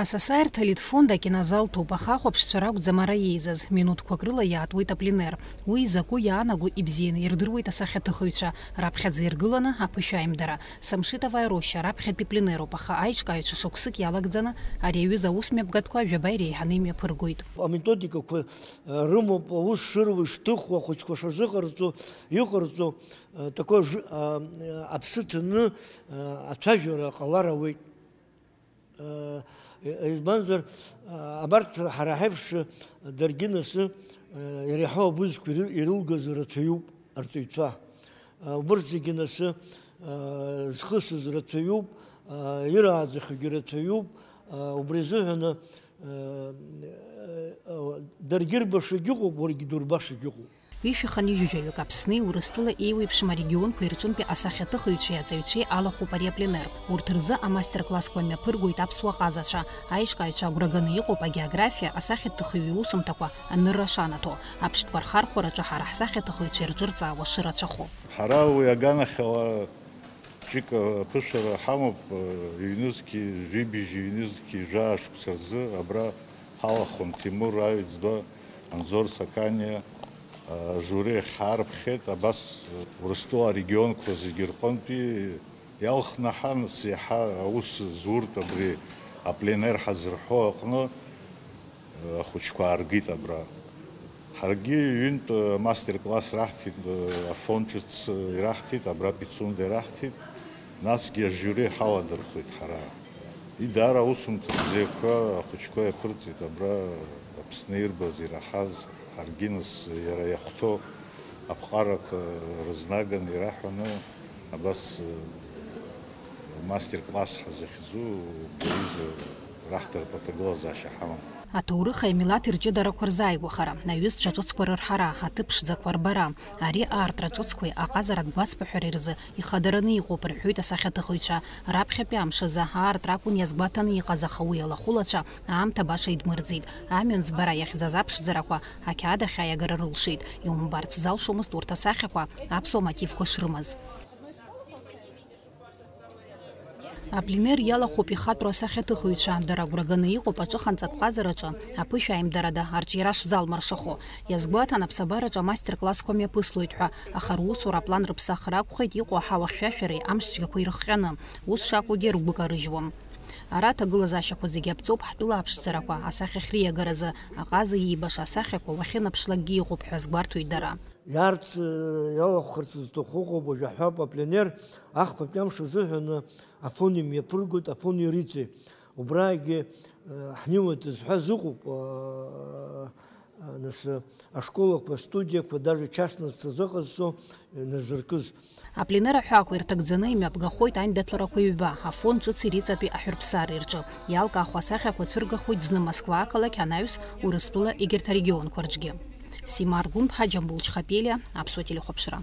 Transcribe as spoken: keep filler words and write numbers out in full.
Асасааирҭа Литфонд акинозал ҭоуп, аха ахәаԥшцәа ракәӡам ара еизаз, минуҭқәак рыла иаатуеит апленер. Уи изакәу иаанаго ибзианы ирдыруеит асахьаҭыхыҩцәа, раԥхьаӡа иргыланы аԥышәаимдара. Самшитоваиа роща раԥхьатәи пленеруп, аха аиҿкааҩцәа шықәсык иалагӡаны ари аҩыза аусмҩаԥгатәқәа жәаба иреиҳаны имҩаԥыргоит. Аметодикақәа, э, рымоуп, аус шыруа, ишҭыхуа, ахәыҷқәа шазыҟарҵо, иҟарҵо, э, такое ж-, э, аԥсы ҭаны, э, ацәажәара ҟалар ауеит. Э, избанзар, э, абарҭ ҳара ҳаиԥш даргьы насы, э, иреиҳау абызқәа иры-, ирылгаз рацәаҩуп арҵаҩцәа. Э, убырҭ зегьы насы, э, зхысыз рацәаҩуп, э, ирааӡахьоугьы рацәаҩуп, э, убри азыҳәаны, э, э, даргьы рбашагьы ыҟоуп, уаргьы дурбашагьы ыҟоуп. Ҩышәи хынҩажәаҩык Аԥсни Урыстәыла еиуеиԥшым арегионқәеи рҿынтәи асахьаҭыхыҩцәеи аҵаҩцәеи алахәуп ари апленер. Урҭ рзы амастер-классқәа мҩаԥыргоит аԥсуа ҟазацәа. Аиҿкааҩцәа агәра ганы иҟоуп агеографиа, асахьаҭыхҩы иусумҭақәа анырра шанаҭо. Аԥштәқәа рхархәараҿы ҳара ҳсахьаҭыхыҩцәа ирҿырҵаауа шырацәахо. Ҳара уи аганахьала ҷык аԥышәара ҳамоуп, ҩнызқьи, жәибжь ҩнызқьи жәаа шықәса рзы абра ҳалахәын Ҭемур Аҩӡба, Анзор Сақаниа, ажури ахь ҳаарԥхьеит, абас Урыстәыла арегионқәа зегьы рҟынтәи иалхны ҳан, нас иаҳа аус зуртә абри апленер ҳазырҳәо аҟны ахәыҷқәа ааргеит абра. Ҳаргьы ҩынтә мастер-класс раҳҭеит, Афон ҿыц ираҳҭеит, абра Пицунда ираҳҭеит, насгьы ажиури ҳаладырхәеит ҳара. Идаара аусумҭа бзиақәа ахәыҷқәа иаԥырҵеит абра Аԥсны ирбаз, ираҳаз, ҳаргьы нас иара иахәҭоу аԥҟарақәа рызнаганы ираҳәаны абас, э, мастер-класс ҳзыхьӡу убри аҩыза раҳҭартә аҭагылазаашьа ҳамам. Аҭоурыхи амилаҭи рҷыдарақәа рзааигәахара, аҩызцәа ҿыцқәа рырҳара, аҭыԥ ԥшӡақәа рбара, ари аартра ҿыцқәеи аҟазаратә гәацԥыҳәареи рзы ихадараны иҟоуп, рҳәоит асахьаҭыхыҩцәа. Раԥхьатәи амш азы аартра акәын иазгәаҭаны иҟаз, аха уи алахәылацәа аамҭа баша идмырӡит. Амҩан збара иахьӡаз аԥшӡарақәа ақьаад ахь аиагара рылшеит. Иумбарц залшомызт урҭ асахьақәа аԥсуа мотивқәа шрымаз. Апленер иалахәуп ихатәроу асахьаҭыхыҩцәа, дара агәра ганы иҟоуп аҿыханҵатә ҟазараҿы аԥышәа аимдарада арҿиара шзалмыршахо. Иазгәаҭан, аԥсабараҿы амастер-классқәа мҩаԥыслоит ҳәа, аха русура аплан рыԥсахыр акәхеит, иҟоу аҳауа хьшәашәареи амш цәгьақәеи рыхҟьаны. Ус шакәугьы ргәы карыжьуам. Ара аҭагылазаашьақәа зегьы аԥҵоуп ҳтәыла аԥшӡарақәа асахьа ахьриагаразы, аҟаза иибаша асахьақәа уахьынаԥшлакгьы иҟоуп ҳәа азгәарҭоит дара. Иаарц, э, иалахәхарц зҭаху ыҟоуп, уажә аҳәап, апленер ахԥатәи амш азыҳәаны Афон имҩаԥыргоит, Афон ириҵеи. Убраагьы, э, ҳнеиуеит зҳәаз ыҟоуп, э, э, нас, э, ашколақәа, астудиақәа, даже частностьцәа зыҟазҵо, э, назыркыз. Апленер аҳәаақәа ирҭагӡаны имҩаԥгахоит аиндаҭларақәа ҩба, Афон ҿыц ириҵатәи аҳәырԥсареи рҿы. Иалкаахо асахьақәа цәыргахоит зны Москва ақалақь анаҩс, Урыстәыла егьырҭ арегионқәа рҿгьы. Сима Аргәынԥҳа, Џьамбул Чхапелиа, Аԥсуа телехәаԥшра.